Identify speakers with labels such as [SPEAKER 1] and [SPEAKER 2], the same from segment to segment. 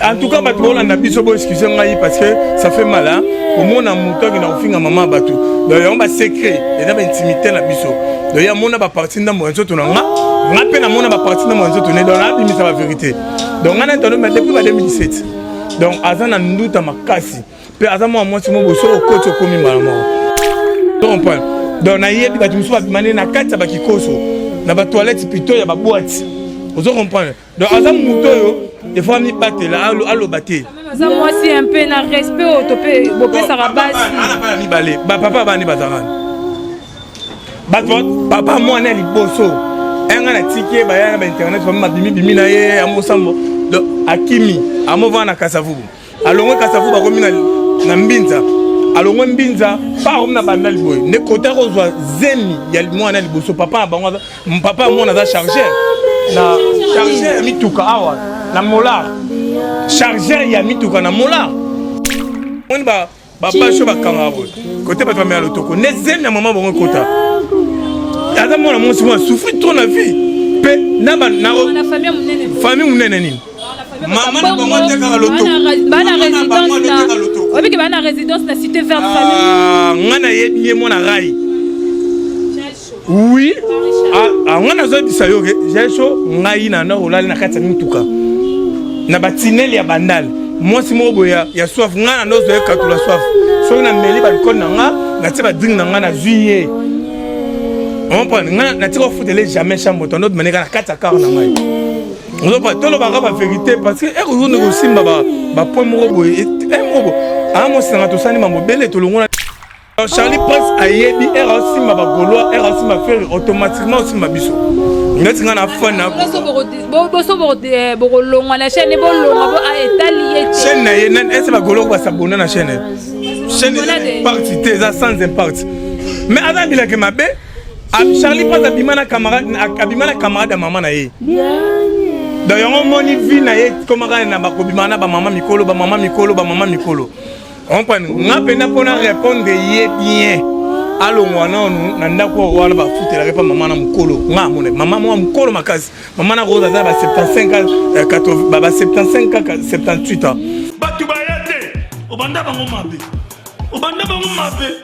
[SPEAKER 1] En tout cas, bato bolanda biso, bo excuse ngai parce que ça fait mal, hein, komona moto akenda kofinga mama ya bato. Donc yango basecret eza baintimité na biso. Donc ye amona baparti ndambo ya nzoto na nga, nga mpe namona baparti ndambo ya nzoto ne. Donc nabimisa bavérité. Donc nga na tano depuis ba 2017. Donc aza na nduta makasi mpe aza mwa mwasi mo boso okoti okomi mbala moko, comprendre. Donc nayebi bato mosusu babima na kati ya bakikoso na batoilette plutôt ya baboîte, ozo comprendre. Donc aza moto oyo efo amibatela, aloba te.
[SPEAKER 2] Aza mwasi un peu na respect oyo to mpe bopesaka basi.
[SPEAKER 1] Ana bana mibale, bapapa bani bazalaka bato. Papa mwana ya liboso enga natiki ye, baya na bainternet, fami mabimibimi na ye ya mosambo. Donc akimi, amovana na Kasavubu, alongwe Kasavubu, akomi na Mbinza, alongwe Mbinza pa akomi na Bandali. Boye nde kota akozwa zemi ya mwana ya liboso. Papa na bango, papa ya mwana aza chargeur na chargeur ya mituka awa na Molar, chargeur ya mituka na Molar. Moni babasho bakangaka boye kote bato bamela lotoko nde zemi ya mama bango ekota. Aza mwana mwasi mo asouffri trop na vie mpe na famille monene nini. Mama na bango atekaka lotoko.
[SPEAKER 2] Obiki bana résidence na Cité Verte.
[SPEAKER 1] Nga nayebi ye mwana rai, oui. Nga nazoyebisa yo ke Jesho, ngai na olali na kati ya mituka na batinele ya Bandale, mwasi moko boye ya soif, ngai na nozwa ye katula soif. Soki nameli baalcool na nga, natie badrink na nga, nazwi ye, comprendre. Nga natika kofutele jamais chambre, tondo bimane kaka na kati ya car na ngai. Ozopa tolobaka bavérité parce que ekozonde kosimba bapoint moko boye moko boye. Aa mwasi nanga, tosali mambo ebele, tolongola Charlie Prince. Ayebi ere aosimba bagaulois, ere aosimba Ferre, automatiquement osimba biso. Neti nga na fan na
[SPEAKER 2] Boso bokolongwa na chaîne, bolongwa etali ye te.
[SPEAKER 1] Chaîne na ye ese bagaulois basabona na chaîne, chaîne impact te, eza sans impact. Mais aza bilake mabe. Charlie Prince abima na camarade, abima na camarade ya mama na ye. Donc yango omoni vie na ye komaka na bakobima na bamama mikolo, bamama mikolo, bamama mikolo, comprendre. Nga mpena mpona répondre ye bien, alongwa nanu na ndako wana bafutelaka mpa mama na mokolo. Nga amona mama mwa mokolo makasi, mama na Rose aza ba 75, ba 75 kaka, 78 ans.
[SPEAKER 3] Bato baya te, obanda bango mabe, obanda bango mabe,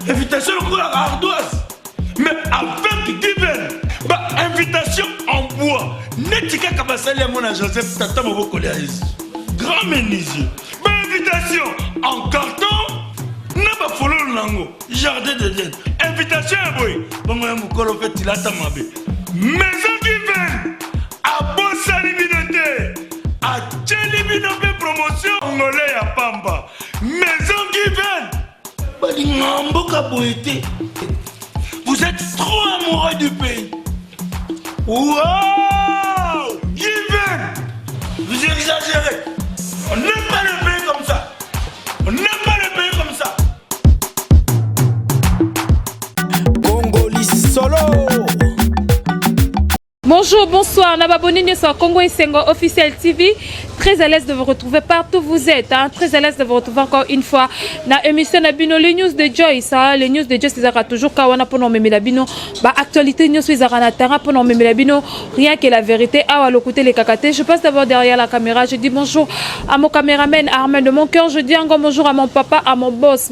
[SPEAKER 3] invitation lokola ardoise. Mais avec Given, bainvitation en bois neti kaka basali yango na Joseph, tata mobokoli ya Yesu, grand menuisier. Bainvitation en carton na bafololo nango, jardin d'Eden, invitation ya boye bongo ya mokolo mpe tilata mabe. Maison Given abosani bino te, atieli bino mpe promotion ngole ya pamba. Maison Given balingaka mboka boye te. Vous êtes trop amoureux du pays. Wow, Given, vous exagérez. On n'aime pas le pays comme ça, on n'aime pas le pays comme ça.
[SPEAKER 4] Congoli solo.
[SPEAKER 2] Bonjour, bonsoir, Nababoni sur Congo et Sengo Officiel TV. Très à l'aise de vous retrouver partout où vous êtes. Hein. Très à l'aise de vous retrouver encore une fois. Na émission na bino, les news de Joyce. Hein. Les news de Joyce, c'est toujours kawana pour nous la bino. Ba actualité news ezaka na terrain pour nous la bino. Rien que la vérité. Awa côté les kakaté. Je passe d'abord derrière la caméra. Je dis bonjour à mon caméraman Armel de mon cœur. Je dis encore bonjour à mon papa, à mon boss,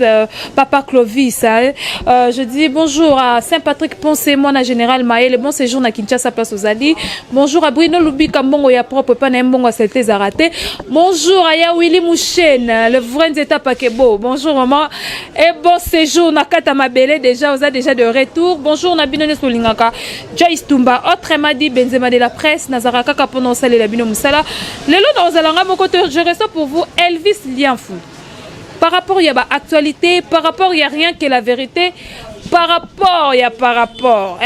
[SPEAKER 2] papa Clovis. Hein. Je dis bonjour à Saint-Patrick Poncé, moi, général Maël. Bon séjour na Kinshasa, place aux Ali. Bonjour à Bruno Lubika Mbongo ya propre pas na mbongo c'était raté. Bonjour à Ya Willy Mouchen, le vrai Nzeta Pakebo. Bonjour maman et bon séjour na kata mabele, déjà vous déjà de retour. Bonjour na bino solingaka. Joyce Tumba, autrement dit Benzema de la presse, Nazara kaka pendant saler la bino musala. Lelo dans zalanga moko, je reste pour vous Elvis Lianfou. Par rapport il y a actualité, par rapport il y a rien que la vérité. Par rapport ya par rapport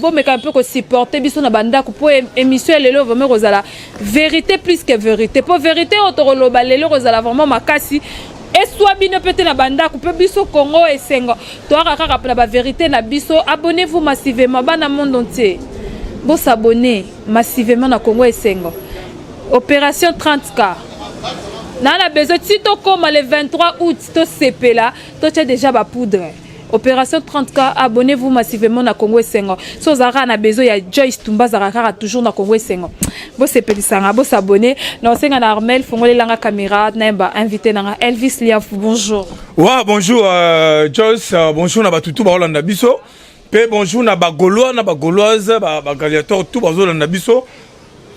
[SPEAKER 2] bomeka un peu kosupporter biso na bandako mpo émission ya lelo vraiment kozala vérité plus que vérité, mpo vérité oyo tokoloba lelo kozala vraiment makasi. Eswa bino mpe te na bandako mpe biso Congo Esengo toyaka kaka mpona bavérité na biso. Abonnez-vous massivement, bana monde entier, bosabonner massivement na Congo Esengo. Opération 30K naa na besoin ti tokóma le 23 août, tosepela, totia déjà bapoudre. Opération 30K, abonnez-vous massivement na Congo Esengo. So ozalaka na besoin ya Joyce Tumba azalaka kaka toujours na Congo Esengo. Bosepelisanga, bosabonner. Na osenga na Armel, fongolelanga caméra, nayemba invité nanga Elvis Liafu, bonjour.
[SPEAKER 1] Wa bonjour Joyce, bonjour na batutu baolanda biso. Pe bonjour na bagaulois na bagauloise, bagladiateur tout bazolanda biso.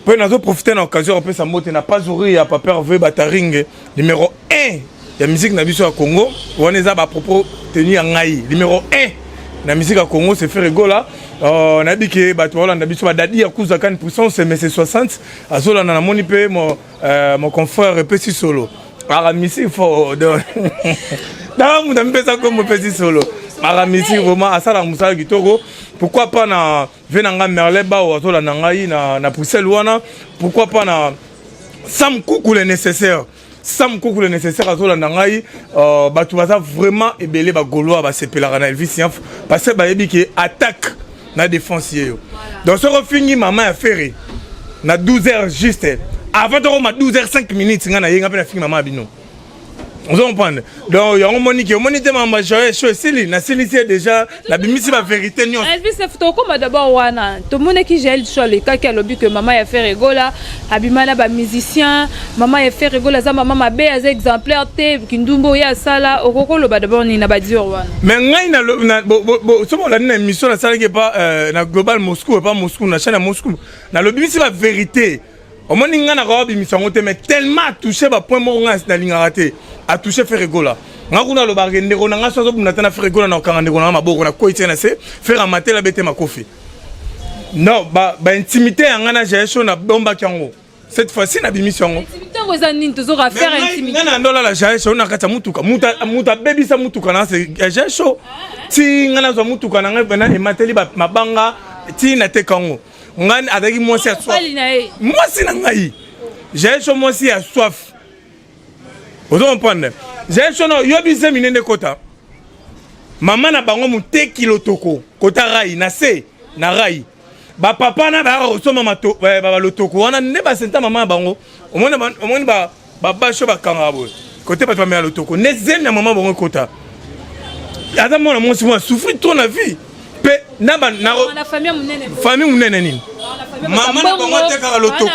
[SPEAKER 1] Mpe nazoprofite na occasion ya kopesa mbote na Pazuri ya Papa Hervé Bataringe, numéro 1 ya musique na biso ya Congo. Wana eza bapropos tenu ya ngai, numéro 1 na musique ya Congo, c'est Ferre Gola. Nayebi ke bato baolanda biso, badadi ya kuza kani puissance mc 60 azolanda. Namoni mpe mon confrère epesi solo aramisi fo daka moto amipesa kombo epesi solo aramisi, vraiment asalaka mosala kitoko. Pourquoi pas na ve na ngai Merlin Bao azolanda ngai na Bruxelles wana. Pourquoi pas na Sam Kuku le nécessaire, Sam Kuku le nécessaire azolanda ngai. Bato baza vraiment ebele, bagaulois basepelaka na Elvis Yamf parce que bayebi ke attaque na défense ye yo. Donc soki ofingi mama ya Ferre na 12 heures juste avant tokoma 12 heures 5 minutes, ngai nayenga mpe nafingi mama ya bino, ozo comprendre? Donc yango omoni ke omoni te mama Joye show esili, nasilisi ye déjà, nabimisi bavérité nyonso.
[SPEAKER 2] Elvis, tokóma d'abord wana. Tomonaki Jael Show alekaki, alobi ke mama ya Ferre Gola abima na bamusicien, mama ya Ferre Gola aza mama mabe, aza exemplaire te, kindumba oyo asala. Okoki koloba d'abord nini na badire wana?
[SPEAKER 1] Mais ngai soki olandi na émission nasalaki epa na Global Moscou, epa Moscou, na chaîne ya Moscou, nalobimisi bavérité. Omoni ngai nakawa bimisa yango te, mais tellement atouche bapoint moko ngai nalingaka te atouche Ferre Gola. Nga kuna alobaka ndeko na ngai so azobunda te na Ferre Gola, na kokanga ndeko na nga maboko na kwei tie na se Ferre amatela be te makofi. Non, baintimité ya ngai na Jael Show nabombaki yango, cette fois-ci nabimisi yango.
[SPEAKER 2] Ntango eza nini tozoka faire intimité?
[SPEAKER 1] Ngai na ndolala Jael Show na kati ya mutuka, mutu abebisa mutuka na Jael Show ti ngai nazwa mutuka na ngai pena emateli mabanga ti nateka yango. Ngai azalaki mwasi ya soif, mwasi na ngai Jael Show, mwasi ya soif, ozo comprendre? Jael Show no yobi zemi nde kota mama na bango moteki lotoko kota rai na se na rai, bapapa na bayaka kosomba balotoko wana nde basenta mama na bango. Omoni babasho bakangaka boye kote bato bamela lotoko nde zemi ya mama bango ekota. Aza mwana mwasi moko asouffrir trop na vie mpe
[SPEAKER 2] na
[SPEAKER 1] famille monene nini, mama na bango atekaka lotoko.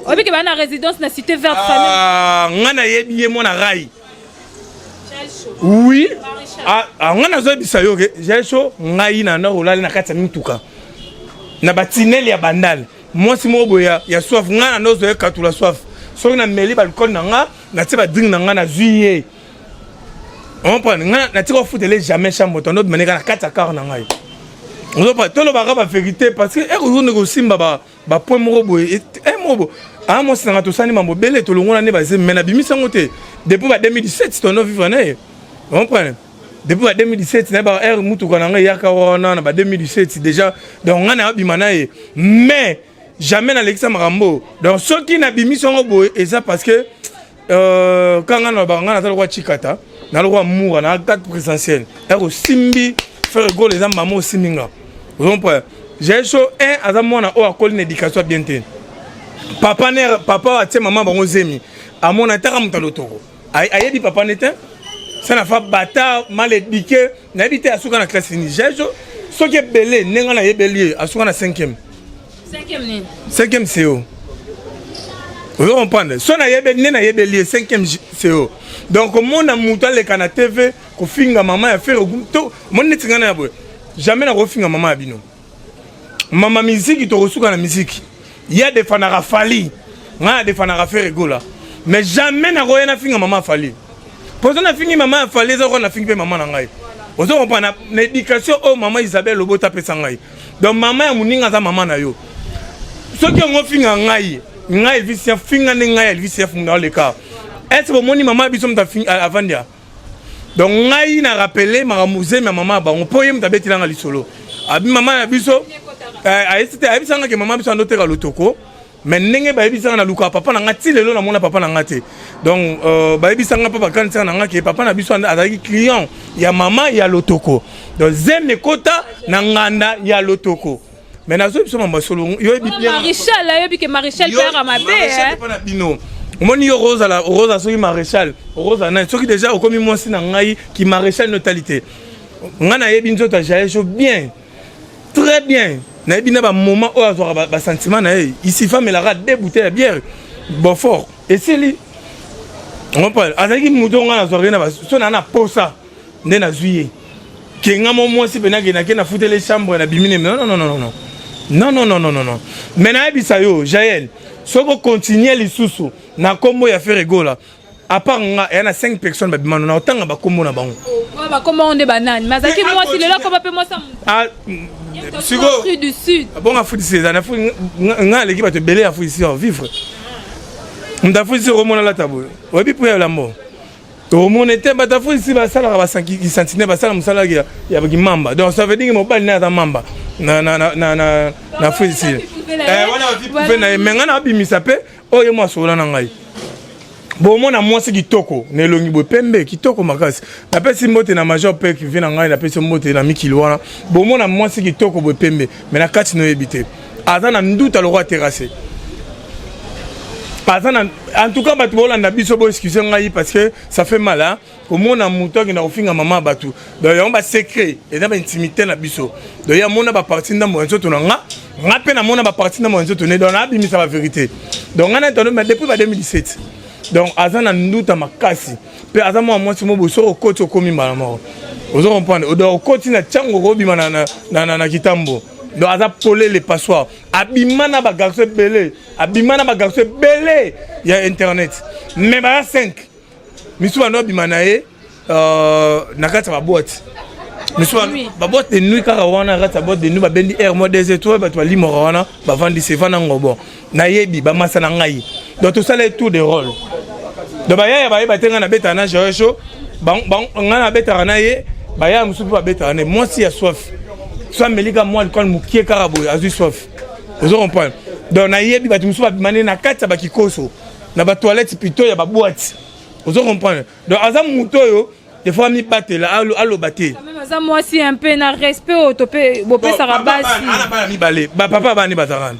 [SPEAKER 2] Obike baa na résidence na Cité Verte.
[SPEAKER 1] Ngai nayebi ye mwana rai, oui. Ngai nazoyebisa yo ke Jael Show, ngai na ndako olali na kati ya mituka na batinele ya Bandale, mwasi moko boye ya soif. Ngai na ndozo ekatula soif, soki nameli baalcool na nga, natie badrink na ngai, nazwi ye, comprendre? Ngai natika kofutele jamais chambre, tondo bimane kaka na kati ya car na ngai. Ozopa tolobaka bavérité parce que ekozonde kosimba bapoint moko boye moko boye. Aa mwasi na nga tosali mambo ebele, tolongola nde bazemi, mais nabimisi yango te depuis ba 2017. Tondo vivre na ye, comprendre? Depuis ba 2017 nayebaka aire mutuka na ngai eyaka wana na ba 2017 déjà. Donc ngai nayabima na ye, mais jamais nalekisa makambo. Donc soki nabimisi yango boye, eza parce que ka ngai nalobaka, ngai naza lokwa chikata, na lokwa mura na carte présidentielle ere osimbi Ferre Gola, eza mama osimbi nga, ozomprendre? Jael Show 1 aza mwana oyo akoli na éducation ya bien te. Papa ne papa oyo atie mama bango zemi amona taka moto alotoko, ayebi papa ne te. Ça na fa bata mal éduqué, nayebi te asuka na classe nini. Jael Show soki ebele ndenge nayebeli ye, asuka na 5e.
[SPEAKER 2] 5e
[SPEAKER 1] 5e CO, ozo comprendre? So nayebeli nde nayebeli ye 5e CO. Donc omona moto aleka na TV kofinga mama ya Ferre to moni neti ngai na ya boye, jamais nakofinga mama ya bino. Mama miziki, tokosuka na miziki. Ye adefanaka Fally, ngai adefanaka Ferre Gola, mais jamais nakoya nafinga mama ya Fally. Poso nafingi mama ya Fally, eza koka nafingi mpe mama na ngai, ozo comprendre? Na éducation oyo mama Isabelle Lobota apesa ngai. Donc mama ya moninga aza mama na yo. Soki yango ofinga ngai, ngai Elvis ya finga nde ngai Elvis ya funga oleka ese bomoni mama ya biso moto avandi ya. Donc ngai na rappele makambo zemi ya mama ya bango mpo ye moto abetelanga lisolo abi mama ya biso ayesi te, ayebisanga ke mama biso andoteka lotoko. Mais ndenge bayebisanga, nalukaka papa na nga ti lelo, namona papa na nga te. Donc bayebisanga mpo bakanisaka na nga ke papa na biso azalaki client ya mama ya lotoko, donc zemi ekota na nganda ya lotoko. Mais nazoyebi biso mambo ya solo, yoyebi.
[SPEAKER 2] Maréchal ayebi ke maréchal père mabe.
[SPEAKER 1] Na bino. Omoni yo okozala okozala soki maréchal, okozala nani, soki déjà okomi mwasi na ngai ki maréchal notali te. Ngai nayebi nzoto ya Jael Show bien, très bien. Nayebi na bamoment oyo azwaka basentiment na ye. Isifa amelaka deux bouteilles ya bière Beaufort, esili. Comprendre, azalaki moto ngai nazwaka ye na so na posa nde nazwi ye kenga mo mwasi mpe nakendake nafutele chambre na bimi. Non, non, non, non, non, non, non, non, non, non, non. Mais nayebisa yo, Jael, soki okontinue lisusu na nkombo ya Ferre Gola, à part nga, eya na 5 personnes babimano na otanga bakombo na bango.
[SPEAKER 2] Bakombo ngo nde banani? Mais azalaki mwasi, lelo akoma mpe mwasi.
[SPEAKER 1] Sikoyo
[SPEAKER 2] Afrique du Sud.
[SPEAKER 1] Bongo Afrique du Sud eza nga aleki bato ebele ya Afrique du Sud vivre. Moto Afrique du Sud okomona lata boye, oyebi mpo ya lambo omona te. Bato Afrique du Sud basalaka basentinelle, basala mosala ya kimamba. Donc ça veut dire mobali naye aza mamba na Afrique du Sud wana, bavi na ye. Mais ngai na abimisa mpe oyo ye mo asokola na ngai. Bomona mwasi kitoko na elongi boye, pembe, kitoko makasi. Napesi mbote na major mpe vi na ngai, napesi mbote na mikili wana. Bomona mwasi kitoko boye, pembe, mais na kati noyebi te, aza na nduta lokwa terrasse. Aza na, en tout cas bato bolanda biso, bo excuse ngai parce que ça fait mal, hein, komona moto akenda kofinga mama ya bato. Donc yango basecret eza baintimité na biso. Donc ye amona baparti ndambo ya nzoto na nga, nga mpe namona baparti ndambo ya nzoto ne. Donc naabimisa bavérité. Donc nga na mais depuis ba 2017, donc aza na nduta makasi mpe aza mwa mwasi mo boye. Soki okoti, okomi mbala moko, ozo comprendre. Donc okoti na ntiango, okobima na kitambo. Donc aza polele, passoire. Abima na bagarçon ebele, abima na bagarçon ebele ya internet, mais baza 5 misu bando abima na ye na kati ya baboîte misu, baboîte de nuit kaka wana. Na kati ya boîte de nuit, babendi aire mwa 2 étoiles, bato balimaka wana, bavandisi evanda ngo. Bon, nayebi bamasa na ngai, donc tosala tour de rôle. Donc bayaya bayeba te ngai nabetaka na Jael Show, ngai nabetaka na ye. Bayaya mosusu mpe babetaka na ye. Mwasi ya soif, so amelika mwa alcool mokie kaka boye, azwi soif, ozo comprendre. Donc nayebi bato mosusu babima nde na kati ya bakikoso, na batoilette plutôt ya baboîte, ozo comprendre. Donc aza motu oyo des fois amibatela, aloba te.
[SPEAKER 2] Aza mwasi un peu na respect oyo to mpe bopesaka basi.
[SPEAKER 1] Ana bana mibale, bapapa bani bazalaka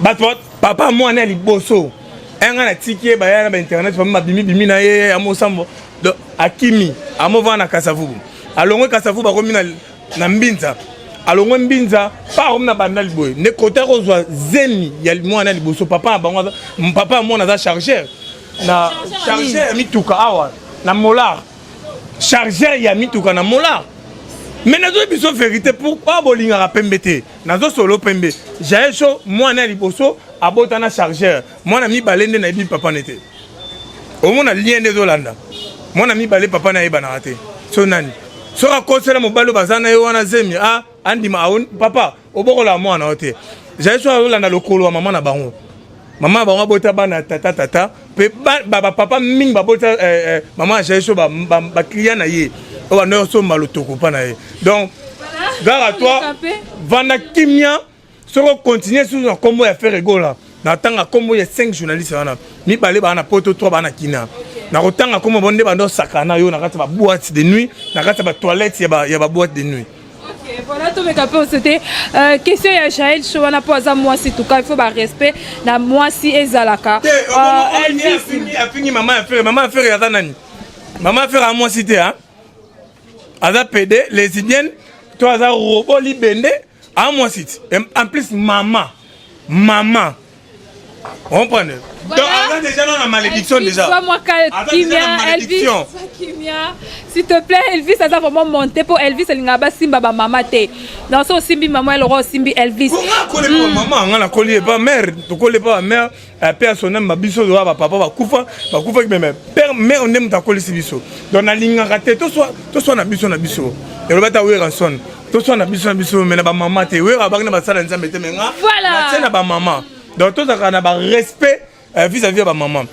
[SPEAKER 1] bato. Papa mwana ya liboso enga natiki ye, baya na bainternet fami babimi bimi na ye ya mosambo. Donc akimi, amovanda na Kasavubu. Alongwe Kasavubu, akomi na Mbinza. Alongwe Mbinza pa akomi na Bandali boye nde kote akozwa zemi ya mwana ya liboso. Papa na bango, papa ya mwana aza chargeur na chargeur ya mituka awa na Molar, chargeur ya mituka na Molar. Mais nazoyebi biso vérité, pourquoi bolingaka pembe te? Nazosolo pembe. Jael Show, mwana ya liboso abota na chargeur. Mwana mibale nde nayebi papa ne te. Omona lien nde ezolanda mwana mibale, papa nayebanaka te. So nani soki akosela mobali oyo baza na ye wana zemi, a andima papa obokola mwana oyo te. Jael Show azolanda lokolo ya mama na bango. Mama na bango abota bana tata tata mpe bapapa mingi babota. Mama ya Jael Show, baclient na ye oyo bando osomba lotoko mpa na ye. Donc gare à toi, vanda kimia. Soki okontinue susu na nkombo ya Ferre Gola, natanga nkombo ya 5 journaliste wana, mibale baa na Poto, 3 baa na Kina. Nakotanga nkombo bo nde bando osakana na yo na kati ya baboîte de nuit, na kati ya batoilette ya baboîte de nuit.
[SPEAKER 2] Ok, voilà, tomeka mpe osete question ya Jael Show wana, mpo aza mwasi tuka, il faut barespect na mwasi ezalaka.
[SPEAKER 1] Afingi mama ya Ferre. Mama ya Ferre aza nani? Mama ya Ferre amwasi te, aza pédé, lesbienne to aza robot libende, amwasi ti. En plus mama mama, comprendre. Donc aza déjà dans la malédiction déjà.
[SPEAKER 2] Moi kimia, Elvis, kimia, s'il te plaît. Elvis aza vraiment monté po Elvis alingaka basimba bamama te. Donc so osimbi mama eloko, osimbi Elvis.
[SPEAKER 1] Akoli mama nga, nakoli epa mare, tokoli epa bamare mpe asonami babiso oyo bapapa bakufa, bakufaki meme père mare nde moto akolisi biso. Donc nalingaka te toswa na biso na biso. Eloba ta Werrason, toswa na biso na biso, mais na bamama te. Wera abangi na basala Nzambe te, mais nga natie na bamama. Donc tozalaka na barespect vis-à-vis ya bamama.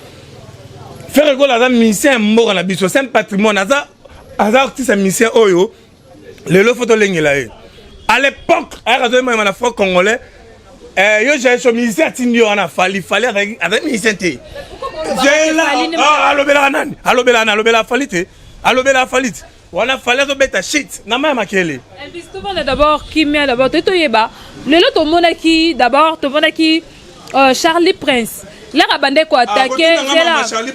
[SPEAKER 1] Ferre Gola aza musicien ya mboka na biso, c'est un patrimoine. Aza artiste ya musicien oyo lelo fo tolengela ye. À l'époque ayaka azoyembayema na franc congolais. Yo Jael Show, musicien atindi yo wana Fally. Fally azali musicien te. Alobelaka nani? Alobelaka nani? Alobelaka Fally te, alobelaka Fally te. Wana Fally azobeta shit na mai ya makele.
[SPEAKER 2] Elvis, tovanda d'abord kimia. D'abord toyeba lelo tomonaki, d'abord tomonaki Charlie Prince. Laka bande ko attaquer zela Charlie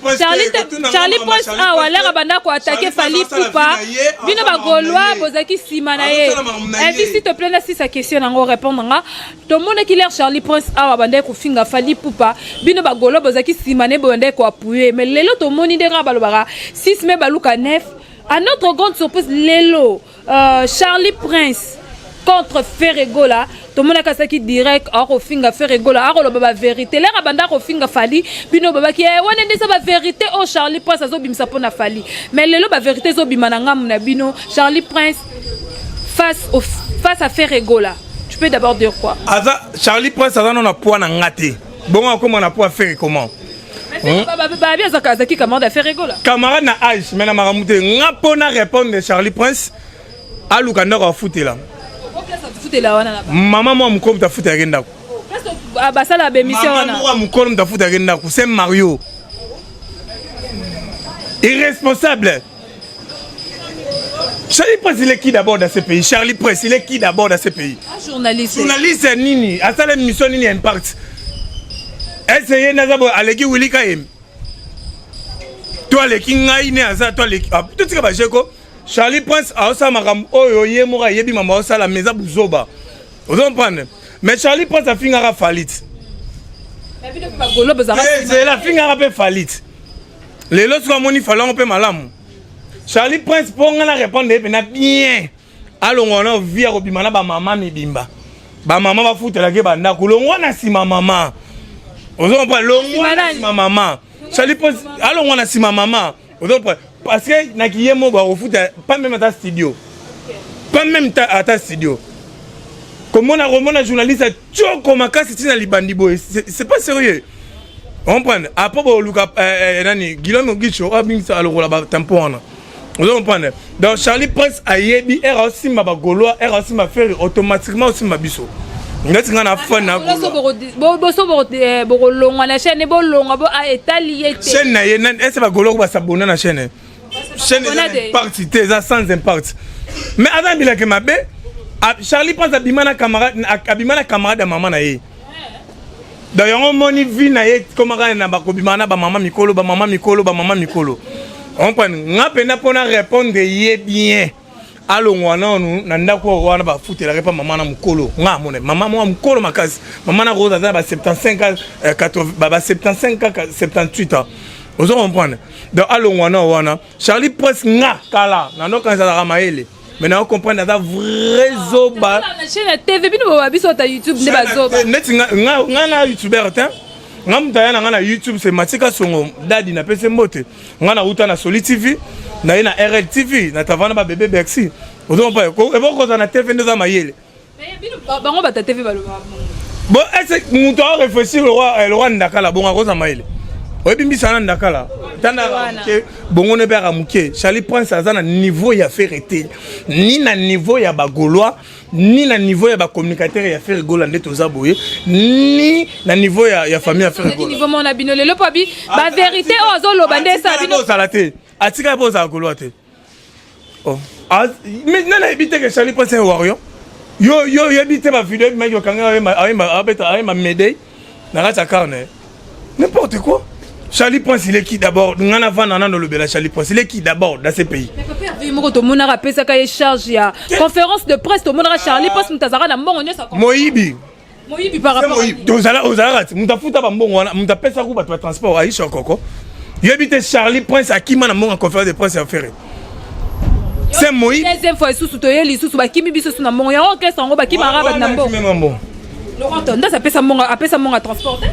[SPEAKER 2] Charlie Prince awa laka banda ko attaquer Fally Ipupa bino ba Gaulois bozaki sima na ye. Invite s'il te plaît na sisa question nango répondre nga. Tomonaki l'air Charlie Prince awa bande ko finga Fally Ipupa bino ba Gaulois bozaki sima ne bande ko appuyer mais lelo tomoni ndenge balobaka 6 mai baluka 9 à notre grande surprise lelo Charlie Prince contre Ferre Gola tomonaki asaki direct akofinga Ferre Gola akoloba ba vérité lere abanda kofinga Fally bino babaki eh, wana nde eza ba vérité oyo Charlie Prince azobimisa mpo na Fally mais lelo ba vérité ezobima na ngambo na bino Charlie Prince face à Ferre Gola, tu peux d'abord dire quoi?
[SPEAKER 1] Aza Charlie Prince aza na poids na nga te, bongo akoma na poids Ferre comment?
[SPEAKER 2] Babi azalaki camarade ya Ferre Gola.
[SPEAKER 1] Camarade na age mais na makambo te. Nga mpo na répondre Charlie Prince, aluka ndako afutela. Mama mwa mokolo moto afutelaki ndako.
[SPEAKER 2] Basala bémission wana.
[SPEAKER 1] Mama mwa mokolo moto afutelaki ndako, c'est Mario. Irresponsable. Charlie Prince, il est qui d'abord dans ce pays? Charlie Prince, il est qui d'abord dans ce pays?
[SPEAKER 2] Ah, journaliste.
[SPEAKER 1] Journaliste nini? Asala mission nini impact? Essayez naza bo aleki Willy Kayem. To aleki ngai ne aza to aleki. Ah, to tika ba jeko. Charlie Prince aosala makambo oyo ye moko ayebi mambo aosala mais eza buzoba. Ozo comprendre? Mais Charlie Prince afingaka Fally. Zela afingaka mpe Fally. Lelo soki amoni Fally yango mpe malamu. Charlie Prince mpo nga na répondre ye mpena bien. Alongwa na vie ya kobima na bamama mibimba. Bamama bafutelaki bandako. Longwa na nsima mama. Ozo comprendre? Longwa na nsima mama. Charlie Prince alongwa na nsima mama. Ozo comprendre? Parce que na kiye mo bakofuta pas même ata studio. Pas même ata studio. Komona komona journaliste tioko makasi tina libandi boye, c'est pas sérieux. Comprendre? Après boluka nani Guillaume Gicho abimisa alokola ba tampon wana. Ozo comprendre? Donc Charlie Prince ayebi era osimba ba Gaulois, era osimba Ferre automatiquement osimba biso. Ngati nga na fan na
[SPEAKER 2] Gaulois. Boso bokolongwa na chaîne, bolongwa bo etali ye te.
[SPEAKER 1] Chaîne na ye nani est-ce ba Gaulois ba s'abonner na chaîne? Chaîne eza impact te, eza sans impact. Mais aza bilake mabe. Charlie Prince abima na camarade, abima na camarade ya mama na ye. Donc yango moni vie na ye komaka na bakobima na ba mama mikolo, ba mama mikolo, ba mama mikolo. Comprendre? Nga pena pona répondre ye bien. Alongwa nanu na ndako wana bafutelaka epa mama na mokolo. Nga amona mama mwa mokolo makasi. Mama na Rose aza ba 75 ans, 80, ba 75 kaka 78 ans. Ozo comprendre? Donc alongwa na wana Charlie Prince nga kala na ndoka ezalaka mayele. Mais na comprendre aza vrai zoba.
[SPEAKER 2] Na chaîne ya TV bino ba biso ta YouTube nde bazoba.
[SPEAKER 1] Neti nga nga na YouTuber te. Nga mutu aya na nga na YouTube c'est Matika Songo Dadi na pese mbote. Nga na uta na Soli TV, na ye na RL TV, na tavana ba bébé Bercy. Ozo comprendre? Ebo koza na TV nde za mayele.
[SPEAKER 2] Mais bino bango ba ta TV baloba.
[SPEAKER 1] Bon, est-ce que mutu a réfléchir le roi Ndakala bongo akoza mayele. Oyebi mbisa na Ndakala. Tanda ke bongo ne bera muke. Charlie Prince aza na niveau ya Ferre te. Ni na niveau ya ba Gaulois, ni na niveau ya ba communicateur ya Ferre Gola nde toza boye, ni na niveau ya famille ya Ferre Gola.
[SPEAKER 2] Niveau mona bino lelo po bi ba vérité oyo azoloba nde esa bino.
[SPEAKER 1] Ozala te. Atika po ozala Gaulois te. Oh. Ah, mais nana yebi te que Charlie Prince est un warrior. Yo yo yebi te ba vidéo maki okanga ayemba ayemba abeta ayemba Mayday na kati ya carne. N'importe quoi. Charlie Prince, il est qui d'abord? Ngana vanda nano lobela Charlie Prince, il est qui d'abord dans ce pays?
[SPEAKER 2] Mais papa Hervé moko tomonaka apesaka ye charge ya conférence de presse, tomonaka Charlie Prince moto azalaka na mbongo nyonso.
[SPEAKER 1] Moyibi.
[SPEAKER 2] Moyibi par rapport.
[SPEAKER 1] Moyibi. Ozala ozalaka ti moto afuta ba mbongo wana, moto apesa ku bato ba transport Aisha Koko. Yebi te Charlie Prince akima na mbongo ya conférence de presse ya Ferre. C'est Moïse.
[SPEAKER 2] Deuxième fois lisusu toye lisusu bakimi biso su na mbongo yango orchestre yango bakimaka bato na mbongo. Laurent Tondas apesa mbongo, apesa mbongo ya transport te.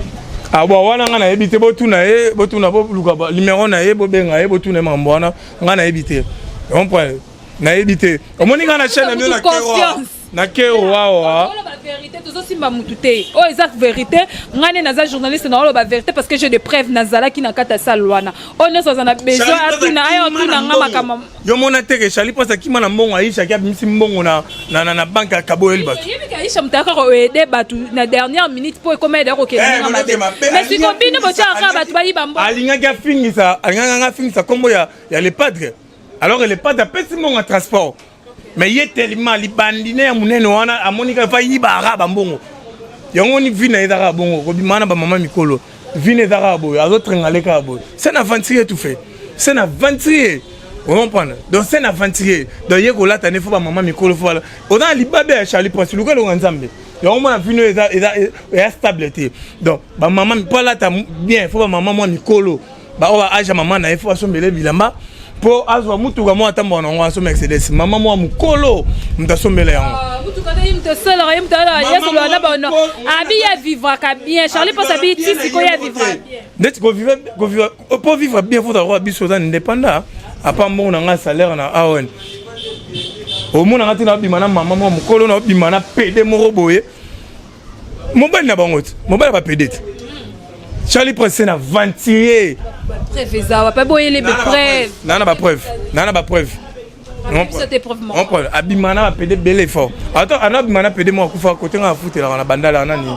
[SPEAKER 1] Ah bon, wana nga nayebi te, botuna ye, botuna, boluka ba numéro na ye, bobenga ye, botuna ye makambo wana, nga nayebi te. Comprendre? Nayebi te. Omoni nga na chaîne na bino na Kero. Na Kero awa.
[SPEAKER 2] Oloba vérité, tozosimba mutu te. Oyo eza vérité, nga nde naza journaliste na oloba vérité parce que j'ai des preuves, nazalaki na kati ya salle wana. Oyo nyonso aza na besoin atuna, aya otuna nga makambo.
[SPEAKER 1] Yo mona te que Charlie Prince akima na mbongo, Aisha ki abimisi mbongo na banque ya Kaboyeli bato.
[SPEAKER 2] Yebi ke Aisha moto ayaka ko aider bato na dernière minute po ekoma aider kokende ndenge mabe. Mais siko bino botiaka bato bayiba mbongo.
[SPEAKER 1] Alingaki afingisa, alingaki afingisa kombo ya le padre. Alors que le padre apesi mbongo ya transport. Mais ye tellement libandi ne ya munene wana amoni kaka fa yiba ara ba mbongo. Yango ni vie na ye ezaka bongo, kobima na bamama mikolo, vie na eza kaka boye, azotrengale kaka boye. C'est un aventurier tout fait, c'est un aventurier, ocomprendre? Donc c'est un aventurier. Donc ye kolata ne fo bamama mikolo, fo oza na libabe ya Charlie Prince, luka elonga Nzambe. Yango mona vino eza eza stable te. Donc bamama mpo alata bien, fo bamama mwa mikolo, baoyo ba age ya mama na ye, fo basombele bilamba. Mpo azwa mutuka moko atamboka nango, aso Mercedes, mama mwa mokolo moto asombela yango.
[SPEAKER 2] Mutuka te, ye moto asalaka, ye moto asolaka na bano abi ye avivraka bien. Charlie Prince abi ti sikoyo ye avivraka bien.
[SPEAKER 1] Ndeti kovivre, po vivre bien, faut avoir biso oza indépendant. Apa mbongo na ngai, salaire na awn, omonanga te naobima na mama mwa mokolo, naobima na pede moko boye, mobali na bango te, mobali ya bapede te. Charlie Prince, c'est un aventurier.
[SPEAKER 2] Preuve eza wapi? Boyele bepreuve.
[SPEAKER 1] Naa na bapreuve, naa na bapreuve. Abima na bapede ebele fort. Ata ana abima na pede moko akufa kote nga afutelaka na bandala nani,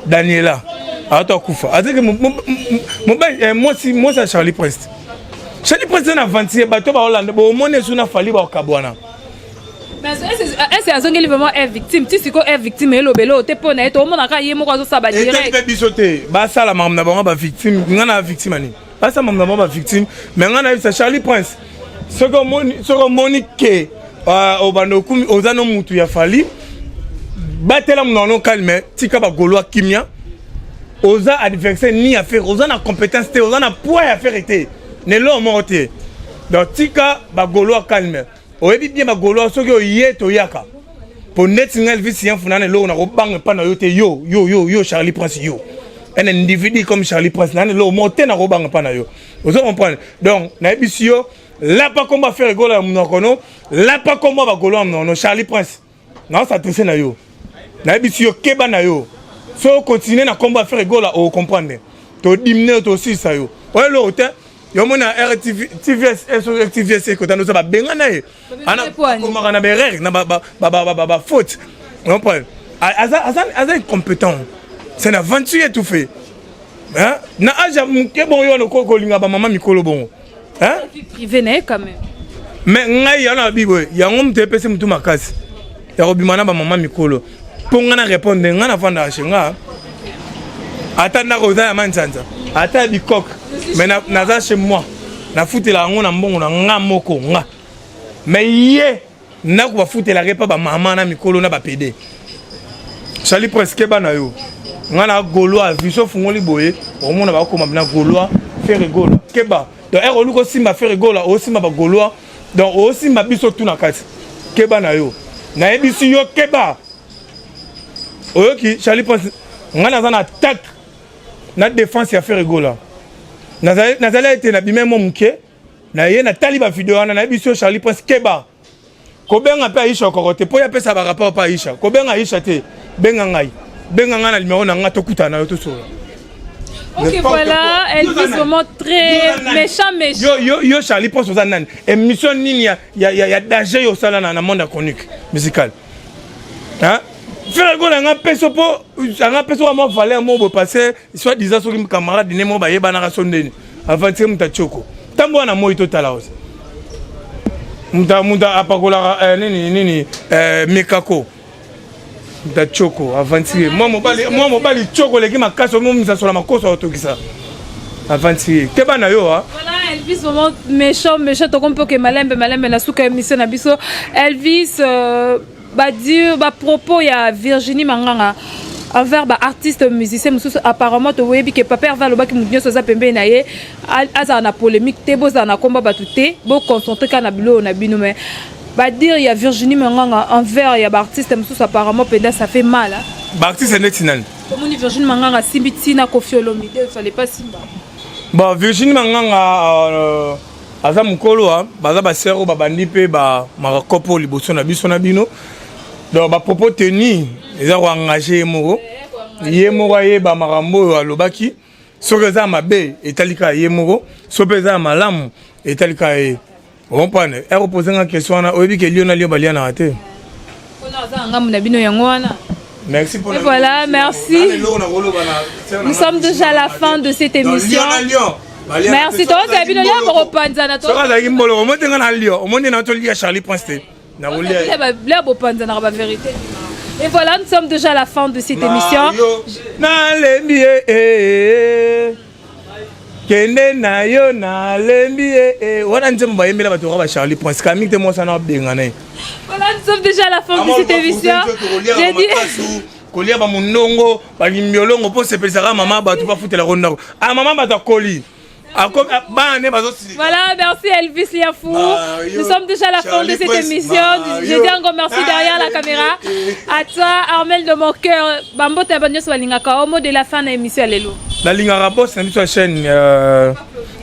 [SPEAKER 1] Daniela, ato akufa azaki mobali, mwasi, mwasi ya Charlie Prince. Charlie Prince na aventurier. Bato baolanda, bomoni esu na Fally bakabwana.
[SPEAKER 2] Ese azongeli vraiment air victime ti sikoyo, air victime elobele oyo te mpo na ye, tomonaka ye moko azosala
[SPEAKER 1] badirect. Mpe biso te, basala makambo na bango bavictime. Ngai na victime ani basala makambo na bango bavictime. Mais ngai nayebisa Charlie Prince, soki omoni ke obanda okumi, oza no mutu ya Fally, batela monoko no calme, tika bagaulois kimia. Oza adversaire ni ya Ferre, oza na compétence te, oza na poids ya Ferre te, na eloko moko te. Donc tika bagaulois calme. Oyebi bien bagaulois, soki oye toyaka po neti ngai Elvis Yanfuna na eloko nakobanga epa na yo te. Yo, yo, yo, yo Charlie Prince, yo un individu comme Charlie Prince, nani eloko moko te nakobanga epa na yo, ozo comprendre? Donc nayebisi yo, lapa kombo Ferre Gola ya monoko no, lapa kombo bagaulois ya monoko no. Charlie Prince, naos'adresse na yo, nayebisi yo, keba na yo. So okontinue na kombo ya Ferre Gola, okocomprendre, todimine yo, tosilisa yo. Oyo eloko te. Yo mona RTV, TVS, TVS ekota noza babenga na ye, akomaka na baerreur, na bafaute, comprendre? Aza incompétent, c'est un aventurier tout fait na age ya moke bongo. Yo wana kolinga bamama mikolo bongo.
[SPEAKER 2] Privé na ye quand même.
[SPEAKER 1] Mais ngai yango na babi boye, yango moto epesi motu makasi ya kobima na bamama mikolo. Mpo ngai na répondre, ngai nafandaka chez nga, ata ndako eza ya manzanza, ata ya bikoke, mais naza chez moi, nafutela yango na mbongo na nga moko nga. Mais ye ndako bafutelaka epa bamama na mikolo na bapede. Charlie Prince, keba na yo. Nga na gaulois, viso ofungoli boye, omona bakokoma na gaulois Ferre Gola. Keba. Donc ere oluki osimba Ferre Gola, osimba bagaulois, donc osimba biso tu na kati. Keba na yo, nayebisi yo, keba. Oyoki, Charlie Prince? Ngai naza na attaque na défense ya Ferre Gola. Nazali ete nabime mo moke na ye, natali bavideo wana. Nayebisi yo, Charlie Prince, keba. Kobenga mpe Aisha Okoko te, mpo ye apesa barapport mpe Aisha. Kobenga Aisha te, benga ngai, benga ngai na numero na ngai, tokutana na yo, tosola.
[SPEAKER 2] Ok, voilà, Elvis vraiment très méchant, méchant.
[SPEAKER 1] Yo, yo, yo, Charlie Prince, oza nani? Émission nini ya danger yo osala na monde ya chronique musicale? Hein? Ferre Gola nga peso po anga peso wa mwa valeur mo bo passé soit disant soki camarade ne mo bayebanaka so ndeni aventure. Moto atioko ntango wana moi totala osa moto apakolaka nini nini, mekako. Moto atioko, aventure, mwa mobali, mwa mobali tioko eleki makasi, omomisasola makoso akotokisa. Aventure, keba na yo.
[SPEAKER 2] Voilà, Elvis vraiment méchant, méchant. Tokompe ke malembe malembe na suka émission na biso. Elvis, badire bapropos ya Virginie Manganga envers baartiste musicien mosusu, apparemment toyebi ke papa Herve alobaki motu nyonso aza pembeni na ye azala na polémique te, bozala na komba bato te, boconcentre kaka na biloko na bino. Mais badire ya Virginie Manganga envers ya baartiste mosusu, apparemment mpenza ça fait mal, hein?
[SPEAKER 1] Baartiste neti nani?
[SPEAKER 2] Tomoni Virginie Manganga asimbi ntina Koffi Olomide, il fallait pas simba.
[SPEAKER 1] Bon, Virginie Manganga aza mokolo, baza basere oyo babandi mpe bamakakopo liboso na biso na bino. Donc bapropos teni eza koengage ye moko, ye moko ayeba makambo oyo alobaki. Soki eza mabe, etali kaka ye moko. So mpe eza ya malamu, etali kaka ye. Comprendre? Ere opose nga question wana, oyebi ke lio na lio balianaka te.
[SPEAKER 2] Mpona aza na ngambo na bino, yango wana.
[SPEAKER 1] Merci pour
[SPEAKER 2] Et voilà, merci. Nous sommes déjà à la fin de cette émission. Merci. Toi, c'est bino leo bokopanzana.
[SPEAKER 1] Soki azalaki mboloko, omoni nga na lio, omoni na tolia Charlie Prince te, nakolia.
[SPEAKER 2] Leo bopanzanaka ba vérité. Et voilà, nous sommes déjà à la fin de cette émission.
[SPEAKER 1] Nalembi ye eh, eh. Kende na yo, nalembi ye eh. Wana nzembo bayembela bato kaka ba Charlie Prince kamik te, mwasi wana abenga na ye.
[SPEAKER 2] Voilà, nous sommes déjà à la fin de cette émission. J'ai dit
[SPEAKER 1] Kolia bamundongo, balimbiolongo mpo sepelisaka mama. Bato bafutelako ndako. Ah, mama, bato akoli bana nde bazosilika.
[SPEAKER 2] Voilà, merci Elvis Liafou.
[SPEAKER 1] Mario,
[SPEAKER 2] Nous sommes déjà à la fin de
[SPEAKER 1] Charlie
[SPEAKER 2] cette
[SPEAKER 1] Prince,
[SPEAKER 2] émission.
[SPEAKER 1] Mario.
[SPEAKER 2] Je dis encore merci derrière la caméra. À toi, Armel de mon cœur. Bambote banyoso balingaka. Au mot de la fin de l'émission, lelo.
[SPEAKER 1] Nalingaka boss na biso ya chaîne,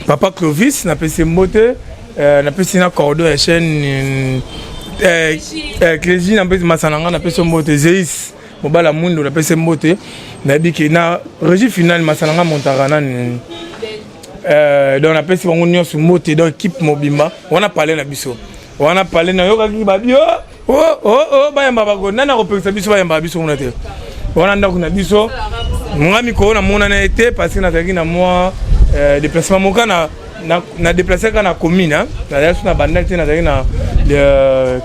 [SPEAKER 1] papa Clovis, napesi mbote, napesi na cordon ya chaîne, Clési, napesi masana nga, napesi mbote Zeis mobala mundu, napesi mbote. Nayebi ke na régie finale, masana nga montaka nani, donc napesi bango nyonso mbote. Donc équipe mobimba wana, pale na biso wana, pale nayokaki babi o oh, oh, oh, bayamba bako nani akopekisa biso, bayambaka biso kuna te. Wana ndako na biso. Nga mikolo namonana ye te parce que nazalaki na mwa déplacement moka na déplace kaka na commune. Nazalaki so na Bandal te, nazalaki na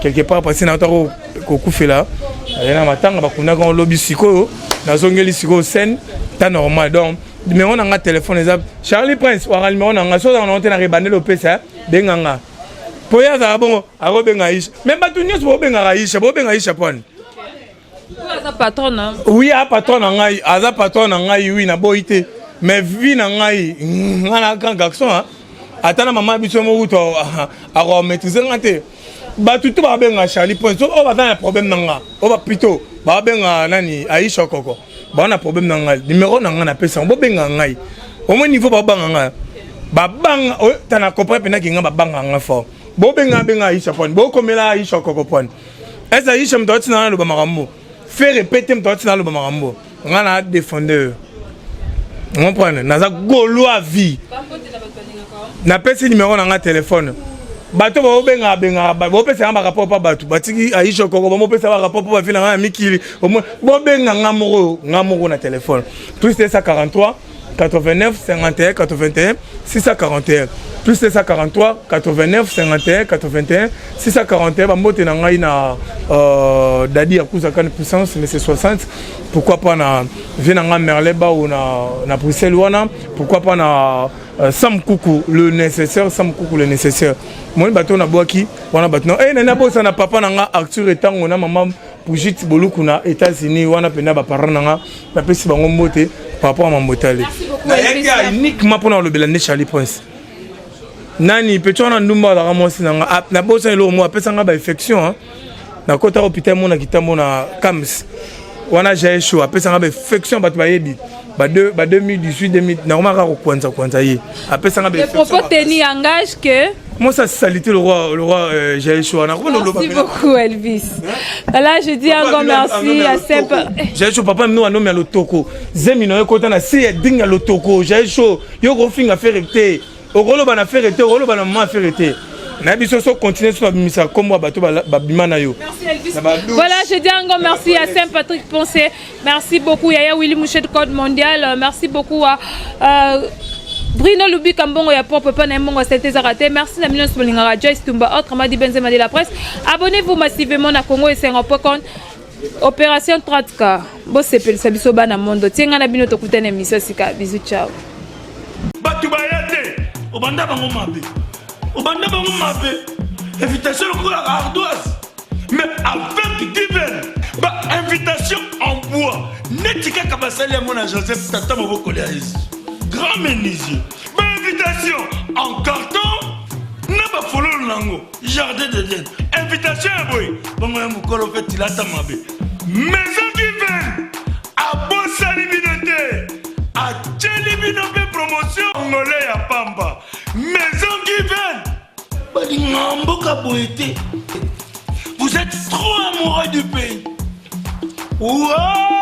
[SPEAKER 1] quelque part parce que nauta kokufela, nazalaki na matanga, bakundaka ngo lobi. Sikoyo nazongeli sikoyo scène ta normal. Donc numéro na nga téléphone eza Charlie Prince waka. Numéro na nga so ozalaka nango te, na rebandeli opesa, benga nga po ye azalaka bongo, akobenga Aisha. Mais bato nyonso bobengaka Aisha, bobenga Aisha pwani?
[SPEAKER 2] Aza patron na.
[SPEAKER 1] Oui, aza patron na ngai, aza patron na ngai, oui, naboyi te. Mais vie na ngai, nga na grand garçon, ata na mama biso moko kutu akomaîtrise nga te. Bato to babenga Charlie Prince oyo baza na problème na nga, oyo plutôt babenga nani, Aisha Koko, baa na problème na ngai. Numéro na ngai napesa yango, bobenga ngai. Au moins niveau babanga ngai, babanga ta na comprendre mpena nga babanga nga fort. Bobenga, benga Aisha pwani, bokomela Aisha Koko pwani. Eza Aisha moto atina naloba makambo, fait répéter moto atina aloba makambo. Nga na défendeur, comprendre, naza gaulois vie. Napesi numéro na nga téléphone. Bato bobengaka bengaka, bopesaka barapport mpa bato batiki Aisha Koko, bamopesa barapport mpo bavi na nga ya mikili. Bobenga nga moko, nga moko na téléphone: +243 89 51 81 641, +243 89 51 81 641. Bambote na ngai na Dadi Akuzakani puissance, mais c'est 60. Pourquoi pas na vie na ngai Merle Bao na Bruxelles wana? Pourquoi pas na Sam Kuku le nécessaire, Sam Kuku le nécessaire. Moni bato nabwaki wana, bato na nani abosana papa na nga Arthur Etango na mama Brigitte Boluku na États-Unis wana mpenza, baparent na nga, napesi bango mbote par rapport à mambotale. Nayaki uniquement mpona kolobela nde Charlie Prince. Nani peti wana, ndumba azalaka mwasi na nga, nabosana eloko moko, apesanga bainfection, nakota hôpital mona kitambo na Kams wana, jae show, apesanga bainfection. Bato bayebi ba 2018 nakomaka kokwanza kwanza ye, apesanga.
[SPEAKER 2] Les propos tenus engagent que
[SPEAKER 1] Moi, ça salité le roi Jae Show.
[SPEAKER 2] Merci beaucoup, Elvis. Voilà, je dis encore merci à Sempe.
[SPEAKER 1] Jae Show, papa mino anomi ya lotoko. Zemi na yo kota na se ya dinga lotoko. Jae Show, yo kofinga Ferre te. Okoloba na Ferre te, okoloba na mama Ferre te. Na biso so continue so babimisa nkombo ya bato babima na yo.
[SPEAKER 2] Merci Elvis. Voilà, je dis encore merci à Saint-Patrick Poncé. Merci beaucoup Yaya Willy Mouchet de Code Mondial. Merci beaucoup à Bruno Lubika Mbongo ya propre pa na mbongo synthèse raté. Merci na millions bolingaka Joyce Tumba, autrement dit Benzema de la presse. Abonnez-vous massivement na Congo Esengo.com. Opération 30K. Bosepelisa biso bana mondo. Tienga na bino tokutana émission sika. Bisous, ciao.
[SPEAKER 3] Bato baya te, obanda bango mabe, obanda bango mabe. Invitation lokola ardoise, mais avec divin ba invitation en bois neti kaka basali yango na Joseph tata mobokoli ya Yesu, grand menuisier. Bainvitation en carton na bafololo nango, jardin d'Eden. Invitation ya boye bongo ya mokolo mpe tilata mabe. Maison Given abosani bino te, atieli bino mpe promotion ngole ya pamba. Maison Given balinga mboka boye te. Vous êtes trop amoureux du pays. Wow!